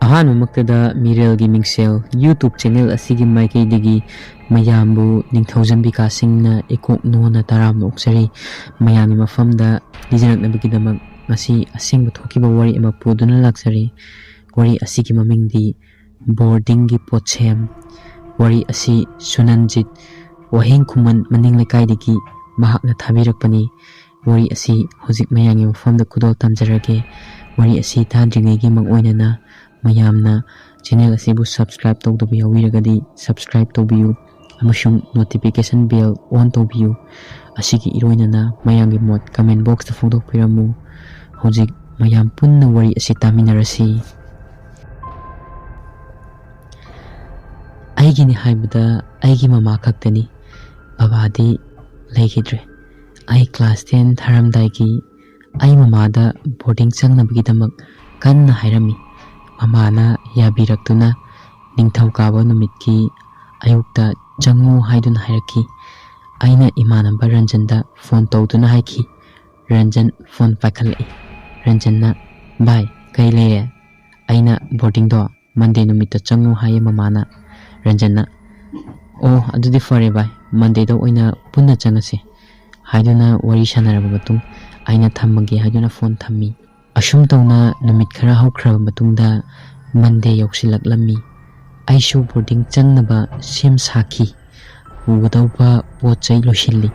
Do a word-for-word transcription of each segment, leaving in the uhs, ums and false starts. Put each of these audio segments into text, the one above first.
ꯑꯍꯥꯟꯕꯃꯛꯇꯗ ꯃꯤꯔꯦꯜꯒꯤ ꯃꯤꯡꯁꯦꯜ YouTube channel ꯑꯁꯤꯒꯤ ꯃꯥꯏꯀꯩꯗꯒꯤ ꯃꯌꯥꯝꯕꯨ ꯅꯤꯡꯊꯧꯖꯝ ꯕꯤꯀꯥꯁ ꯁꯤꯡꯅ ꯏꯀꯣꯛ ꯅꯣꯟꯅ ꯇꯔꯥꯝꯅ ꯑꯣꯛꯆꯔꯤ꯫ ꯃꯌꯥꯝꯒꯤ ꯃꯐꯝꯗ ꯂꯤꯖꯔꯛꯅꯕꯒꯤꯗꯃꯛ ꯉꯁꯤ ꯑꯁꯦꯡꯕ ꯊꯣꯛꯈꯤꯕ ꯋꯥꯔꯤ ꯑꯃ ꯄꯨꯗꯨꯅ ꯂꯥꯛꯆꯔꯤ꯫ ꯋꯥꯔꯤ ꯑꯁꯤꯒꯤ ꯃꯃꯤꯡꯗꯤ ꯕꯣꯔꯗꯤꯡꯒꯤ ꯄꯣꯠꯁꯦꯝ꯫ ꯋꯥꯔꯤ ꯑꯁꯤ ꯁꯨꯅꯟꯖꯤꯠ, ꯋꯥꯍꯦꯡ ꯈꯨꯃꯟ ꯃꯅꯤꯡ ꯂꯩꯀꯥꯏꯗꯒꯤ ꯃꯍꯥꯛꯅ ꯊꯥꯕꯤꯔꯛꯄꯅꯤ꯫ ꯋꯥꯔꯤ ꯑꯁꯤ ꯍꯧꯖꯤꯛ ꯃꯌꯥꯝꯒꯤ ꯃꯐꯝꯗ ꯈꯨꯗꯣꯜ ꯇꯝꯖꯔꯒꯦ꯫ ꯋꯥꯔꯤ ꯑꯁꯤ ꯊꯥꯗ꯭ꯔꯤꯉꯩꯒꯤ ꯃꯥꯡꯑꯣꯏꯅꯅ ꯃꯌꯥꯝꯅ ꯆꯦꯅꯦꯜ ꯑꯁꯤꯕꯨ subscribe ꯇꯧꯗꯕ ꯌꯥꯎꯕꯤꯔꯒꯗꯤ subscribe ꯇꯧꯕꯤꯌꯨ ꯑꯃꯁꯨꯡ notification bell on ꯇꯧꯕꯤꯌꯨ꯫ ꯑꯁꯤꯒꯤ ꯏꯔꯣꯏꯅꯅ ꯃꯌꯥꯝꯒꯤ ꯃꯣꯠ comment boxꯇ ꯐꯣꯡꯗꯣꯛꯄꯤꯔꯝꯃꯨ꯫ ꯍꯧꯖꯤꯛ ꯃꯌꯥꯝ ꯄꯨꯟꯅ ꯋꯥꯔꯤ ꯑꯁꯤ ꯇꯥꯃꯤꯟꯅꯔꯁꯤ꯫ ꯑꯩꯒꯤꯅꯤ ꯍꯥꯏꯕꯗ ꯑꯩꯒꯤ ꯃꯃꯥ ꯈꯛꯇꯅꯤ꯫ ꯕꯕꯥꯗꯤ ꯂꯩꯈꯤꯗ꯭ꯔꯦ꯫ ꯑꯩ class ten ꯊꯥꯔꯝꯗꯥꯏꯒꯤ ꯑꯩ ꯃꯃꯥꯗ boarding ꯆꯪꯅꯕꯒꯤꯗꯃꯛ ꯀꯟꯅ ꯍꯥꯏꯔꯝꯃꯤ꯫ ꯃꯃꯥꯅ ꯌꯥꯕꯤꯔꯛꯇꯨꯅ ꯅꯤꯡꯊꯧꯀꯥꯕ ꯅꯨꯃꯤꯠꯀꯤ ꯑꯌꯨꯛꯇ ꯆꯪꯉꯨ ꯍꯥꯏꯗꯨꯅ ꯍꯥꯏꯔꯛꯈꯤ꯫ ꯑꯩꯅ ꯏꯃꯥꯟꯅꯕ ꯔꯟꯖꯟꯗ phone ꯇꯧꯗꯨꯅ ꯍꯥꯏꯈꯤ꯫ ꯔꯟꯖꯟ phone ꯄꯥꯏꯈꯠꯂꯛꯏ꯫ ꯔꯟꯖꯟꯅ, "ꯚꯥꯏ, ꯀꯩ ꯂꯩꯔꯦ?" ꯑꯩꯅ, "Boardingꯗꯣ Monday ꯅꯨꯃꯤꯠꯇ ꯆꯪꯉꯨ ꯍꯥꯏꯌꯦ ꯃꯃꯥꯅ꯫" ꯔꯟꯖꯟꯅ, "ꯑꯣ, ꯑꯗꯨꯗꯤ ꯐꯔꯦ ꯚꯥꯏ, Mondayꯗ ꯑꯣꯏꯅ ꯄꯨꯟꯅ ꯆꯪꯉꯁꯦ" ꯍꯥꯏꯗꯨꯅ ꯋꯥꯔꯤ ꯁꯥꯟꯅꯔꯕ ꯃꯇꯨꯡ ꯑꯩꯅ ꯊꯝꯃꯒꯦ ꯍꯥꯏꯗꯨꯅ phone ꯊꯝꯃꯤ꯫ ꯑꯁꯨꯝ ꯇꯧꯅ ꯅꯨꯃꯤꯠ ꯈꯔ ꯍꯧꯈ꯭ꯔꯕ ꯃꯇꯨꯡꯗ Monday ꯌꯧꯁꯤꯜꯂꯛꯂꯝꯃꯤ꯫ ꯑꯩꯁꯨ boarding ꯆꯪꯅꯕ ꯁꯦꯝ ꯁꯥꯈꯤ꯫ ꯄꯨꯒꯗꯧꯕ ꯄꯣꯠ ꯆꯩ ꯂꯣꯏꯁꯤꯜꯂꯤ꯫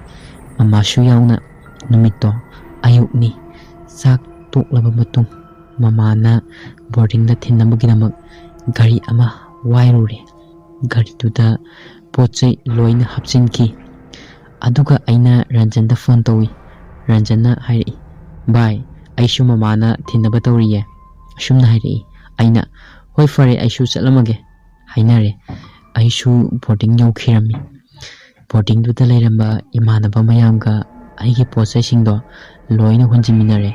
ꯃꯃꯥꯁꯨ ꯌꯥꯎꯅ꯫ ꯅꯨꯃꯤꯠꯇꯣ ꯑꯌꯨꯛꯅꯤ꯫ ꯆꯥꯛ ꯇꯣꯛꯂꯕ ꯃꯇꯨꯡ ꯃꯃꯥꯅ boardingꯗ ꯊꯤꯟꯅꯕꯒꯤꯗꯃꯛ ꯒꯥꯔꯤ ꯑꯃ ꯋꯥꯏꯔꯨꯔꯦ꯫ ꯒꯥꯔꯤꯗꯨꯗ ꯄꯣꯠ ꯆꯩ ꯂꯣꯏꯅ ꯍꯥꯞꯆꯤꯟꯈꯤ꯫ ꯑꯗꯨꯒ ꯑꯩꯅ ꯔꯟꯖꯟꯗ phone ꯇꯧꯏ꯫ ꯔꯟꯖꯟꯅ ꯍꯥꯏꯔꯛꯏ, "ꯚꯥꯏ, ꯑꯩꯁꯨ ꯃꯃꯥꯅ ꯊꯤꯟꯅꯕ ꯇꯧꯔꯤꯌꯦ" ꯑꯁꯨꯝꯅ ꯍꯥꯏꯔꯛꯏ꯫ ꯑꯩꯅ, "ꯍꯣꯏ, ꯐꯔꯦ, ꯑꯩꯁꯨ ꯆꯠꯂꯝꯃꯒꯦ" ꯍꯥꯏꯅꯔꯦ꯫ ꯑꯩꯁꯨ boarding ꯌꯧꯈꯤꯔꯝꯃꯤ꯫ Boardingꯗꯨꯗ ꯂꯩꯔꯝꯕ ꯏꯃꯥꯟꯅꯕ ꯃꯌꯥꯝꯒ ꯑꯩꯒꯤ ꯄꯣꯠ ꯆꯩꯁꯤꯡꯗꯣ ꯂꯣꯏꯅ ꯍꯣꯟꯖꯤꯟꯃꯤꯟꯅꯔꯦ꯫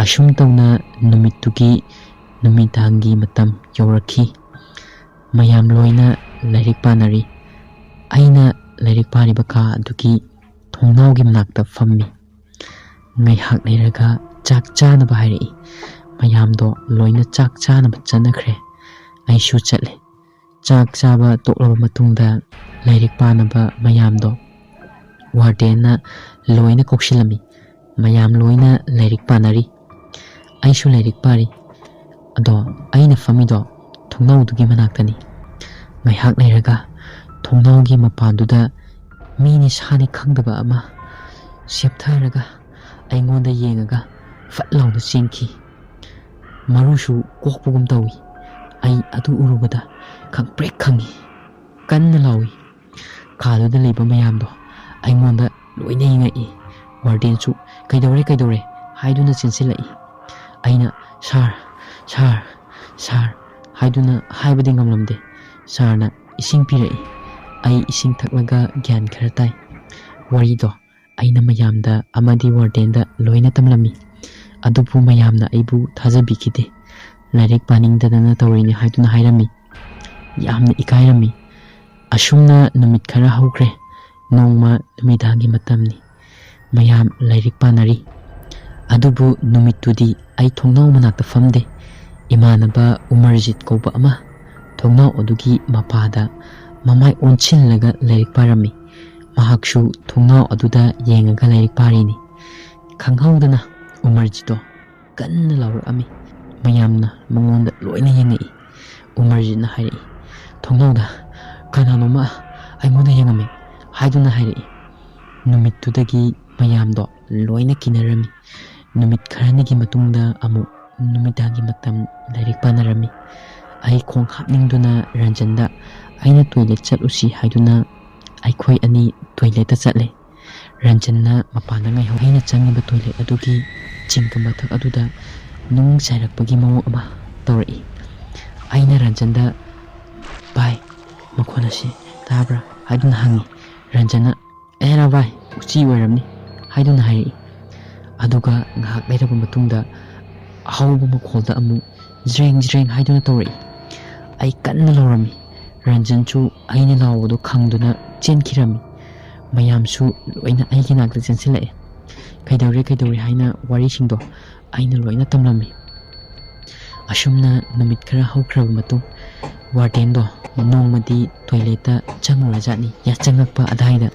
ꯑꯁꯨꯝ ꯇꯧꯅ ꯅꯨꯃꯤꯠꯇꯨꯒꯤ ꯅꯨꯃꯤꯗꯥꯡꯒꯤ ꯃꯇꯝ ꯌꯧꯔꯛꯈꯤ꯫ ꯃꯌꯥꯝ ꯂꯣꯏꯅ ꯂꯥꯏꯔꯤꯛ ꯄꯥꯅꯔꯤ꯫ ꯑꯩꯅ ꯂꯥꯏꯔꯤꯛ ꯄꯥꯔꯤꯕ ꯀꯥ ꯑꯗꯨꯒꯤ ꯊꯣꯡꯅꯥꯎꯒꯤ ꯃꯅꯥꯛꯇ ꯐꯝꯃꯤ꯫ ꯉꯥꯏꯍꯥꯛ ꯂꯩꯔꯒ ꯆꯥꯛ ꯆꯥꯅꯕ ꯍꯥꯏꯔꯛꯏ꯫ ꯃꯌꯥꯝꯗꯣ ꯂꯣꯏꯅ ꯆꯥꯛ ꯆꯥꯅꯕ ꯆꯠꯅꯈ꯭ꯔꯦ꯫ ꯑꯩꯁꯨ ꯆꯠꯂꯦ꯫ ꯆꯥꯛ ꯆꯥꯕ ꯇꯣꯛꯂꯕ ꯃꯇꯨꯡꯗ ꯂꯥꯏꯔꯤꯛ ꯄꯥꯅꯕ ꯃꯌꯥꯝꯗꯣ ꯋꯥꯔꯗꯦꯟꯅ ꯂꯣꯏꯅ ꯀꯧꯁꯤꯜꯂꯝꯃꯤ꯫ ꯃꯌꯥꯝ ꯂꯣꯏꯅ ꯂꯥꯏꯔꯤꯛ ꯄꯥꯅꯔꯤ꯫ ꯑꯩꯁꯨ ꯂꯥꯏꯔꯤꯛ ꯄꯥꯔꯤ꯫ ꯑꯗꯣ ꯑꯩꯅ ꯐꯝꯃꯤꯗꯣ ꯊꯣꯡꯅꯥꯎꯗꯨꯒꯤ ꯃꯅꯥꯛꯇꯅꯤ꯫ ꯉꯥꯏꯍꯥꯛ ꯂꯩꯔꯒ ꯊꯣꯡꯅꯥꯎꯒꯤ ꯃꯄꯥꯟꯗꯨꯗ ꯃꯤꯅꯤ ꯁꯥꯅꯤ ꯈꯪꯗꯕ ꯑꯃ ꯁꯦꯞꯊꯔꯒ ꯑꯩꯉꯣꯟꯗ ꯌꯦꯡꯉꯒ ꯐꯠ ꯂꯥꯎꯅ ꯆꯦꯟꯈꯤ꯫ ꯃꯔꯨꯁꯨ ꯀꯣꯛꯄꯒꯨꯝ ꯇꯧꯏ꯫ ꯑꯩ ꯑꯗꯨ ꯎꯔꯨꯕꯗ ꯈꯪꯄ꯭ꯔꯦꯛ ꯈꯪꯉꯤ꯫ ꯀꯟꯅ ꯂꯥꯎꯏ꯫ ꯀꯥꯗꯨꯗ ꯂꯩꯕ ꯃꯌꯥꯝꯗꯣ ꯑꯩꯉꯣꯟꯗ ꯂꯣꯏꯅ ꯌꯦꯡꯉꯛꯏ꯫ ꯋꯥꯔꯗꯦꯟꯁꯨ "ꯀꯩꯗꯧꯔꯦ, ꯀꯩꯗꯧꯔꯦ?" ꯍꯥꯏꯗꯨꯅ ꯆꯦꯟꯁꯤꯜꯂꯛꯏ꯫ ꯑꯩꯅ "ꯁꯥꯔ, ꯁꯥꯔ, ꯁꯥꯔ" ꯍꯥꯏꯗꯨꯅ ꯍꯥꯏꯕꯗꯤ ꯉꯝꯂꯝꯗꯦ꯫ ꯁꯥꯔꯅ ꯏꯁꯤꯡ ꯄꯤꯔꯛꯏ꯫ ꯑꯩ ꯏꯁꯤꯡ ꯊꯛꯂꯒ ꯒ꯭ꯌꯥꯟ ꯈꯔ ꯇꯥꯏ꯫ ꯋꯥꯔꯤꯗꯣ ꯑꯩꯅ ꯃꯌꯥꯝꯗ ꯑꯃꯗꯤ ꯋꯥꯔꯗꯦꯟꯗ ꯂꯣꯏꯅ ꯇꯝꯂꯝꯃꯤ꯫ ꯑꯗꯨꯕꯨ ꯃꯌꯥꯝꯅ ꯑꯩꯕꯨ ꯊꯥꯖꯕꯤꯈꯤꯗꯦ꯫ "ꯂꯥꯏꯔꯤꯛ ꯄꯥꯅꯤꯡꯗꯗꯅ ꯇꯧꯔꯤꯅꯤ" ꯍꯥꯏꯗꯨꯅ ꯍꯥꯏꯔꯝꯃꯤ꯫ ꯌꯥꯝꯅ ꯏꯀꯥꯏꯔꯝꯃꯤ꯫ ꯑꯁꯨꯝꯅ ꯅꯨꯃꯤꯠ ꯈꯔ ꯍꯧꯈ꯭ꯔꯦ꯫ ꯅꯣꯡꯃ ꯅꯨꯃꯤꯗꯥꯡꯒꯤ ꯃꯇꯝꯅꯤ꯫ ꯃꯌꯥꯝ ꯂꯥꯏꯔꯤꯛ ꯄꯥꯅꯔꯤ꯫ ꯑꯗꯨꯕꯨ ꯅꯨꯃꯤꯠꯇꯨꯗꯤ ꯑꯩ ꯊꯣꯡꯅꯥꯎ ꯃꯅꯥꯛꯇ ꯐꯝꯗꯦ꯫ ꯏꯃꯥꯟꯅꯕ ꯎꯃꯔꯖꯤꯠ ꯀꯧꯕ ꯑꯃ ꯊꯣꯡꯅꯥꯎ ꯑꯗꯨꯒꯤ ꯃꯄꯥꯗ ꯃꯃꯥꯏ ꯑꯣꯟꯁꯤꯜꯂꯒ ꯂꯥꯏꯔꯤꯛ ꯄꯥꯔꯝꯃꯤ꯫ ꯃꯍꯥꯛꯁꯨ ꯊꯣꯡꯅꯥꯎ ꯑꯗꯨꯗ ꯌꯦꯡꯉꯒ ꯂꯥꯏꯔꯤꯛ ꯄꯥꯔꯤꯅꯤ꯫ ꯈꯪꯍꯧꯗꯅ ꯎꯃꯔꯖꯤꯠꯇꯣ ꯀꯟꯅ ꯂꯥꯎꯔꯛꯑꯝꯃꯤ꯫ ꯃꯌꯥꯝꯅ ꯃꯉꯣꯟꯗ ꯂꯣꯏꯅ ꯌꯦꯡꯉꯛꯏ꯫ ꯎꯃꯔꯖꯤꯠꯅ ꯍꯥꯏꯔꯛꯏ, "ꯊꯣꯡꯅꯥꯎꯗ ꯀꯅꯥꯅꯣꯝꯃ ꯑꯩꯉꯣꯟꯗ ꯌꯦꯡꯉꯝꯃꯤ" ꯍꯥꯏꯗꯨꯅ ꯍꯥꯏꯔꯛꯏ꯫ ꯅꯨꯃꯤꯠꯇꯨꯗꯒꯤ ꯃꯌꯥꯝꯗꯣ ꯂꯣꯏꯅ ꯀꯤꯅꯔꯝꯃꯤ꯫ ꯅꯨꯃꯤꯠ ꯈꯔꯅꯤꯒꯤ ꯃꯇꯨꯡꯗ ꯑꯃꯨꯛ ꯅꯨꯃꯤꯗꯥꯡꯒꯤ ꯃꯇꯝ ꯂꯥꯏꯔꯤꯛ ꯄꯥꯅꯔꯝꯃꯤ꯫ ꯑꯩ ꯈꯣꯡ ꯍꯥꯞꯅꯤꯡꯗꯨꯅ ꯔꯟꯖꯟꯗ "ꯑꯩꯅ ꯇꯣꯏꯂꯦꯠ ꯆꯠꯂꯨꯁꯤ" ꯍꯥꯏꯗꯨꯅ ꯑꯩꯈꯣꯏ ꯑꯅꯤ ꯇꯣꯏꯂꯦꯠꯇ ꯆꯠꯂꯦ꯫ ꯔꯟꯖꯟꯅ ꯃꯄꯥꯟꯗ ꯉꯥꯏꯍꯧ꯫ ꯑꯩꯅ ꯆꯪꯉꯤꯕ ꯇꯣꯏꯂꯦꯠ ꯑꯗꯨꯒꯤ ꯆꯤꯡꯒ ꯃꯊꯛ ꯑꯗꯨꯗ ꯅꯨꯡ ꯆꯥꯏꯔꯛꯄꯒꯤ ꯃꯑꯣꯡ ꯑꯃ ꯇꯧꯔꯛꯏ꯫ ꯑꯩꯅ ꯔꯟꯖꯟꯗ "ꯚꯥꯏ, ꯃꯈꯣꯟ ꯑꯁꯤ ꯇꯥꯕ꯭ꯔꯥ?" ꯍꯥꯏꯗꯨꯅ ꯍꯪꯉꯤ꯫ ꯔꯟꯖꯟꯅ "ꯑꯦꯔꯥ ꯚꯥꯏ, ꯎꯆꯤ ꯑꯣꯏꯔꯝꯅꯤ" ꯍꯥꯏꯗꯨꯅ ꯍꯥꯏꯔꯛꯏ꯫ ꯑꯗꯨꯒ ꯉꯥꯏꯍꯥꯛ ꯂꯩꯔꯕ ꯃꯇꯨꯡꯗ ꯑꯍꯧꯕ ꯃꯈꯣꯜꯗ ꯑꯃꯨꯛ "ꯖ꯭ꯔꯦꯡ ꯖ꯭ꯔꯦꯡ" ꯍꯥꯏꯗꯨꯅ ꯇꯧꯔꯛꯏ꯫ ꯑꯩ ꯀꯟꯅ ꯂꯥꯎꯔꯝꯃꯤ꯫ ꯔꯟꯖꯟꯁꯨ ꯑꯩꯅ ꯂꯥꯎꯕꯗꯣ ꯈꯪꯗꯨꯅ ꯆꯦꯟꯈꯤꯔꯝꯃꯤ꯫ ꯃꯌꯥꯝꯁꯨ ꯂꯣꯏꯅ ꯑꯩꯒꯤ ꯅꯥꯛꯇ ꯆꯦꯟꯁꯤꯜꯂꯛꯑꯦ꯫ "ꯀꯩꯗꯧꯔꯦ, ꯀꯩꯗꯧꯔꯦ?" ꯍꯥꯏꯅ ꯋꯥꯔꯤꯁꯤꯡꯗꯣ ꯑꯩꯅ ꯂꯣꯏꯅ ꯇꯝꯂꯝꯃꯤ꯫ ꯑꯁꯨꯝꯅ ꯅꯨꯃꯤꯠ ꯈꯔ ꯍꯧꯈ꯭ꯔꯕ ꯃꯇꯨꯡ, ꯋꯥꯔꯗꯦꯟꯗꯣ ꯅꯣꯡꯃꯗꯤ ꯇꯣꯏꯂꯦꯠꯇ ꯆꯪꯉꯨꯔꯖꯥꯠꯅꯤ꯫ ꯌꯥꯆꯪꯉꯛꯄ ꯑꯗꯥꯏꯗ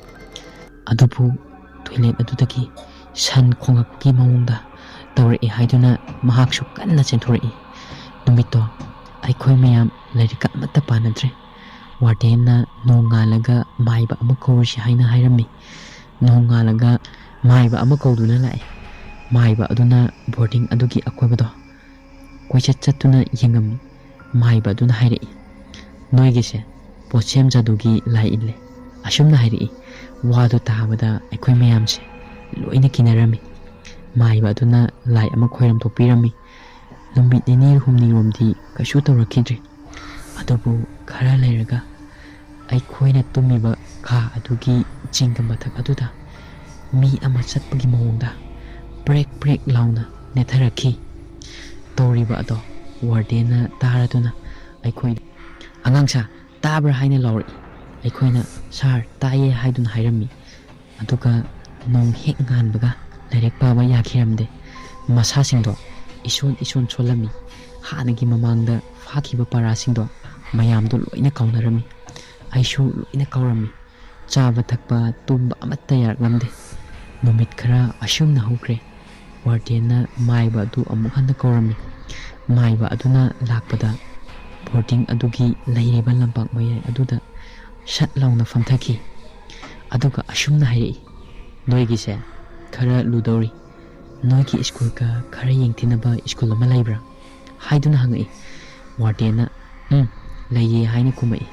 ꯑꯗꯨꯕꯨ ꯇꯣꯏꯂꯦꯠ ꯑꯗꯨꯗꯒꯤ ꯁꯟ ꯈꯣꯡꯉꯛꯄꯒꯤ ꯃꯑꯣꯡꯗ ꯇꯧꯔꯛꯏ ꯍꯥꯏꯗꯨꯅ ꯃꯍꯥꯛꯁꯨ ꯀꯟꯅ ꯆꯦꯟꯊꯣꯔꯛꯏ꯫ ꯅꯨꯃꯤꯠꯇꯣ ꯑꯩꯈꯣꯏ ꯃꯌꯥꯝ ꯂꯥꯏꯔꯤꯛꯀ ꯑꯃꯠꯇ ꯄꯥꯅꯗ꯭ꯔꯦ꯫ ꯋꯥꯔꯗꯦꯟꯅ ꯅꯣꯡꯉꯥꯜꯂꯒ ꯃꯥꯏꯕ ꯑꯃ ꯀꯧꯔꯨꯁꯤ ꯍꯥꯏꯅ ꯍꯥꯏꯔꯝꯃꯤ꯫ ꯅꯣꯡꯉꯥꯜꯂꯒ ꯃꯥꯏꯕ ꯑꯃ ꯀꯧꯗꯨꯅ ꯂꯥꯛꯑꯦ꯫ ꯃꯥꯏꯕ ꯑꯗꯨꯅ ꯕꯣꯔꯗꯤꯡ ꯑꯗꯨꯒꯤ ꯑꯀꯣꯏꯕꯗꯣ ꯀꯣꯏꯆꯠ ꯆꯠꯇꯨꯅ ꯌꯦꯡꯉꯝꯃꯤ꯫ ꯃꯥꯏꯕ ꯑꯗꯨꯅ ꯍꯥꯏꯔꯛꯏ, "ꯅꯣꯏꯒꯤꯁꯦ ꯄꯣꯠꯁꯦꯝ ꯖꯥꯗꯨꯒꯤ ꯂꯥꯏ ꯏꯜꯂꯦ"꯫ ꯑꯁꯨꯝꯅ ꯍꯥꯏꯔꯛꯏ꯫ ꯋꯥꯗꯨ ꯇꯥꯕꯗ ꯑꯩꯈꯣꯏ ꯃꯌꯥꯝꯁꯦ ꯂꯣꯏꯅ ꯀꯤꯅꯔꯝꯃꯤ꯫ ꯃꯥꯏꯕ ꯑꯗꯨꯅ ꯂꯥꯏ ꯑꯃ ꯈꯣꯏꯔꯝ ꯊꯣꯛꯄꯤꯔꯝꯃꯤ꯫ ꯅꯨꯃꯤꯠ ꯅꯤꯅꯤ ꯍꯨꯝꯅꯤꯔꯣꯝꯗꯤ ꯀꯩꯁꯨ ꯇꯧꯔꯛꯈꯤꯗ꯭ꯔꯦ꯫ ꯑꯗꯨꯕꯨ ꯈꯔ ꯂꯩꯔꯒ ꯑꯩꯈꯣꯏꯅ ꯇꯨꯝꯃꯤꯕ ꯀꯥ ꯑꯗꯨꯒꯤ ꯆꯤꯡꯒ ꯃꯊꯛ ꯑꯗꯨꯗ ꯃꯤ ꯑꯃ ꯆꯠꯄꯒꯤ ꯃꯑꯣꯡꯗ ꯄ꯭ꯔꯦꯛ ꯄ꯭ꯔꯦꯛ ꯂꯥꯎꯅ ꯅꯦꯠꯊꯔꯛꯈꯤ꯫ ꯇꯧꯔꯤꯕ ꯑꯗꯣ ꯋꯥꯔꯗꯦꯟꯅ ꯇꯥꯔꯗꯨꯅ ꯑꯩꯈꯣꯏ, "ꯑꯉꯥꯡꯁꯥ, ꯇꯥꯕ꯭ꯔꯥ?" ꯍꯥꯏꯅ ꯂꯥꯎꯔꯛꯏ꯫ ꯑꯩꯈꯣꯏꯅ, "ꯁꯥꯔ, ꯇꯥꯏꯌꯦ" ꯍꯥꯏꯗꯨꯅ ꯍꯥꯏꯔꯝꯃꯤ꯫ ꯑꯗꯨꯒ ꯅꯣꯡ ꯍꯦꯛ ꯉꯥꯟꯕꯒ ꯂꯥꯏꯔꯤꯛ ꯄꯥꯕ ꯌꯥꯈꯤꯔꯝꯗꯦ꯫ ꯃꯁꯥꯁꯤꯡꯗꯣ ꯏꯁꯣꯟ ꯏꯁꯣꯟ ꯁꯣꯜꯂꯝꯃꯤ꯫ ꯍꯥꯟꯅꯒꯤ ꯃꯃꯥꯡꯗ ꯐꯥꯈꯤꯕ ꯄꯔꯥꯁꯤꯡꯗꯣ ꯃꯌꯥꯝꯗꯣ ꯂꯣꯏꯅ ꯀꯥꯎꯅꯔꯝꯃꯤ꯫ ꯑꯩꯁꯨ ꯂꯣꯏꯅ ꯀꯥꯎꯔꯝꯃꯤ꯫ ꯆꯥꯕ ꯊꯛꯄ ꯇꯨꯝꯕ ꯑꯃꯠꯇ ꯌꯥꯔꯛꯂꯝꯗꯦ꯫ ꯅꯨꯃꯤꯠ ꯈꯔ ꯑꯁꯨꯝꯅ ꯍꯧꯈ꯭ꯔꯦ꯫ ꯋꯥꯔꯗꯦꯟꯅ ꯃꯥꯏꯕ ꯑꯗꯨ ꯑꯃꯨꯛ ꯍꯟꯅ ꯀꯧꯔꯝꯃꯤ꯫ ꯃꯥꯏꯕ ꯑꯗꯨꯅ ꯂꯥꯛꯄꯗ ꯕꯣꯔꯗꯤꯡ ꯑꯗꯨꯒꯤ ꯂꯩꯔꯤꯕ ꯂꯝꯄꯥꯛ ꯃꯌꯥꯏ ꯑꯗꯨꯗ ꯁꯠ ꯂꯥꯎꯅ ꯐꯝꯊꯈꯤ꯫ ꯑꯗꯨꯒ ꯑꯁꯨꯝꯅ ꯍꯥꯏꯔꯛꯏ, "ꯅꯣꯏꯒꯤꯁꯦ ꯈꯔ ꯂꯨꯗꯧꯔꯤ꯫ ꯅꯣꯏꯒꯤ ꯁ꯭ꯀꯨꯜꯒ ꯈꯔ ꯌꯦꯡꯊꯤꯅꯕ ꯁ꯭ꯀꯨꯜ ꯑꯃ ꯂꯩꯕ꯭ꯔꯥ?" ꯍꯥꯏꯗꯨꯅ ꯍꯪꯉꯛꯏ꯫ ꯋꯥꯔꯗꯦꯟꯅ, "ꯎꯝ, ꯂꯩꯌꯦ" ꯍꯥꯏꯅ ꯈꯨꯝꯃꯛꯏ꯫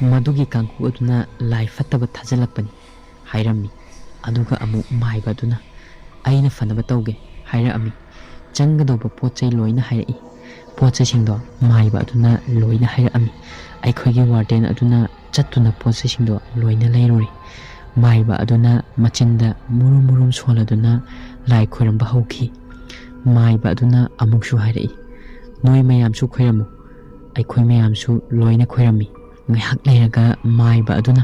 "ꯃꯗꯨꯒꯤ ꯀꯥꯡꯕꯨ ꯑꯗꯨꯅ ꯂꯥꯏ ꯐꯠꯇꯕ ꯊꯥꯖꯤꯜꯂꯛꯄꯅꯤ" ꯍꯥꯏꯔꯝꯃꯤ꯫ ꯑꯗꯨꯒ ꯑꯃꯨꯛ ꯃꯥꯏꯕ ꯑꯗꯨꯅ, "ꯑꯩꯅ ꯐꯅꯕ ꯇꯧꯒꯦ" ꯍꯥꯏꯔꯛꯑꯝꯃꯤ꯫ ꯆꯪꯒꯗꯧꯕ ꯄꯣꯠ ꯆꯩ ꯂꯣꯏꯅ ꯍꯥꯏꯔꯛꯏ꯫ ꯄꯣꯠ ꯆꯩꯁꯤꯡꯗꯣ ꯃꯥꯏꯕ ꯑꯗꯨꯅ ꯂꯣꯏꯅ ꯍꯥꯏꯔꯛꯑꯝꯃꯤ꯫ ꯑꯩꯈꯣꯏꯒꯤ ꯋꯥꯔꯗꯦꯟ ꯑꯗꯨꯅ ꯆꯠꯇꯨꯅ ꯄꯣꯠ ꯆꯩꯁꯤꯡꯗꯣ ꯂꯣꯏꯅ ꯂꯩꯔꯨꯔꯤ꯫ ꯃꯥꯏꯕ ꯑꯗꯨꯅ ꯃꯆꯤꯟꯗ ꯃꯨꯔꯨꯝ ꯃꯨꯔꯨꯝ ꯁꯣꯜꯂꯗꯨꯅ ꯂꯥꯏ ꯈꯣꯏꯔꯝꯕ ꯍꯧꯈꯤ꯫ ꯃꯥꯏꯕ ꯑꯗꯨꯅ ꯑꯃꯨꯛꯁꯨ ꯍꯥꯏꯔꯛꯏ, "ꯅꯣꯏ ꯃꯌꯥꯝꯁꯨ ꯈꯣꯏꯔꯝꯃꯨ"꯫ ꯑꯩꯈꯣꯏ ꯃꯌꯥꯝꯁꯨ ꯂꯣꯏꯅ ꯈꯣꯏꯔꯝꯃꯤ꯫ ꯉꯥꯏꯍꯥꯛ ꯂꯩꯔꯒ ꯃꯥꯏꯕ ꯑꯗꯨꯅ,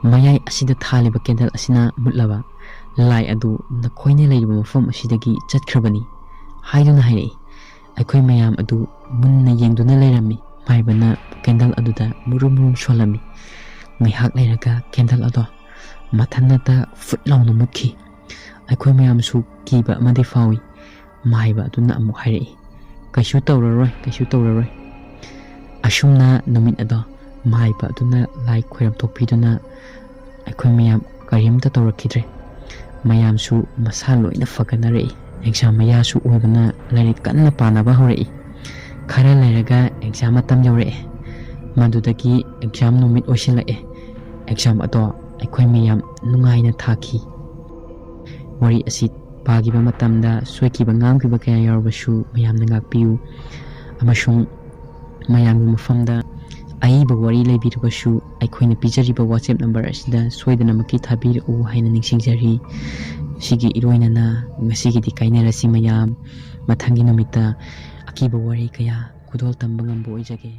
"ꯃꯌꯥꯏ ꯑꯁꯤꯗ ꯊꯥꯜꯂꯤꯕ ꯀꯦꯟꯗꯜ ꯑꯁꯤꯅ ꯃꯨꯠꯂꯕ ꯂꯥꯏ ꯑꯗꯨ ꯅꯈꯣꯏꯅ ꯂꯩꯔꯤꯕ ꯃꯐꯝ ꯑꯁꯤꯗꯒꯤ ꯆꯠꯈ꯭ꯔꯕꯅꯤ" ꯍꯥꯏꯗꯨꯅ ꯍꯥꯏꯔꯛꯏ꯫ ꯑꯩꯈꯣꯏ ꯃꯌꯥꯝ ꯑꯗꯨ ꯃꯨꯟꯅ ꯌꯦꯡꯗꯨꯅ ꯂꯩꯔꯝꯃꯤ꯫ ꯃꯥꯏꯕꯅ ꯀꯦꯟꯗꯜ ꯑꯗꯨꯗ ꯃꯨꯔꯨꯝ ꯃꯨꯔꯨꯝ ꯁꯣꯜꯂꯝꯃꯤ꯫ ꯉꯥꯏꯍꯥꯛ ꯂꯩꯔꯒ ꯀꯦꯟꯗꯜ ꯑꯗꯣ ꯃꯊꯟꯅꯇ ꯐꯨꯠ ꯂꯥꯎꯅ ꯃꯨꯠꯈꯤ꯫ ꯑꯩꯈꯣꯏ ꯃꯌꯥꯝꯁꯨ ꯀꯤꯕ ꯑꯃꯗꯤ ꯐꯥꯎꯏ꯫ ꯃꯥꯏꯕ ꯑꯗꯨꯅ ꯑꯃꯨꯛ ꯍꯥꯏꯔꯛꯏ, "ꯀꯩꯁꯨ ꯇꯧꯔꯔꯣꯏ, ꯀꯩꯁꯨ ꯇꯧꯔꯔꯣꯏ꯫" ꯑꯁꯨꯝꯅ ꯅꯨꯃꯤꯠ ꯑꯗꯣ ꯃꯥꯏꯕ ꯑꯗꯨꯅ ꯂꯥꯏ ꯈꯣꯏꯔꯝ ꯊꯣꯛꯄꯤꯗꯨꯅ ꯑꯩꯈꯣꯏ ꯃꯌꯥꯝ ꯀꯔꯤꯝꯇ ꯇꯧꯔꯛꯈꯤꯗ꯭ꯔꯦ꯫ ꯃꯌꯥꯝꯁꯨ ꯃꯁꯥ ꯂꯣꯏꯅ ꯐꯒꯠꯅꯔꯛꯏ꯫ ꯑꯦꯛꯖꯥꯝ ꯃꯌꯥꯁꯨ ꯑꯣꯏꯕꯅ ꯂꯥꯏꯔꯤꯛ ꯀꯟꯅ ꯄꯥꯅꯕ ꯍꯧꯔꯛꯏ꯫ ꯈꯔ ꯂꯩꯔꯒ ꯑꯦꯛꯖꯥꯝ ꯃꯇꯝ ꯌꯧꯔꯛꯑꯦ꯫ ꯃꯗꯨꯗꯒꯤ ꯑꯦꯛꯖꯥꯝ ꯅꯨꯃꯤꯠ ꯑꯣꯏꯁꯤꯜꯂꯛꯑꯦ꯫ ꯑꯦꯛꯖꯥꯝ ꯑꯗꯣ ꯑꯩꯈꯣꯏ ꯃꯌꯥꯝ ꯅꯨꯡꯉꯥꯏꯅ ꯊꯥꯈꯤ꯫ ꯋꯥꯔꯤ ꯑꯁꯤ ꯄꯥꯈꯤꯕ ꯃꯇꯝꯗ ꯁꯣꯏꯈꯤꯕ ꯉꯥꯝꯈꯤꯕ ꯀꯌꯥ ꯌꯥꯎꯔꯕꯁꯨ ꯃꯌꯥꯝꯅ ꯉꯥꯛꯄꯤꯌꯨ, ꯑꯃꯁꯨꯡ ꯃꯌꯥꯝꯒꯤ ꯃꯐꯝꯗ ꯑꯏꯕ ꯋꯥꯔꯤ ꯂꯩꯕꯤꯔꯕꯁꯨ ꯑꯩꯈꯣꯏꯅ ꯄꯤꯖꯔꯤꯕ WhatsApp ꯅꯝꯕꯔ ꯑꯁꯤꯗ ꯁꯣꯏꯗꯅꯃꯛꯀꯤ ꯊꯥꯕꯤꯔꯛꯎ ꯍꯥꯏꯅ ꯅꯤꯡꯁꯤꯡꯖꯔꯤ꯫ ꯁꯤꯒꯤ ꯏꯔꯣꯏꯅꯅ ꯉꯁꯤꯒꯤꯗꯤ ꯀꯥꯏꯅꯔꯁꯤ ꯃꯌꯥꯝ꯫ ꯃꯊꯪꯒꯤ ꯅꯨꯃꯤꯠꯇ ꯑꯀꯤꯕ ꯋꯥꯔꯤ ꯀꯌꯥ ꯈꯨꯗꯣꯜ ꯇꯝꯕ ꯉꯝꯕ ꯑꯣꯏꯖꯒꯦ꯫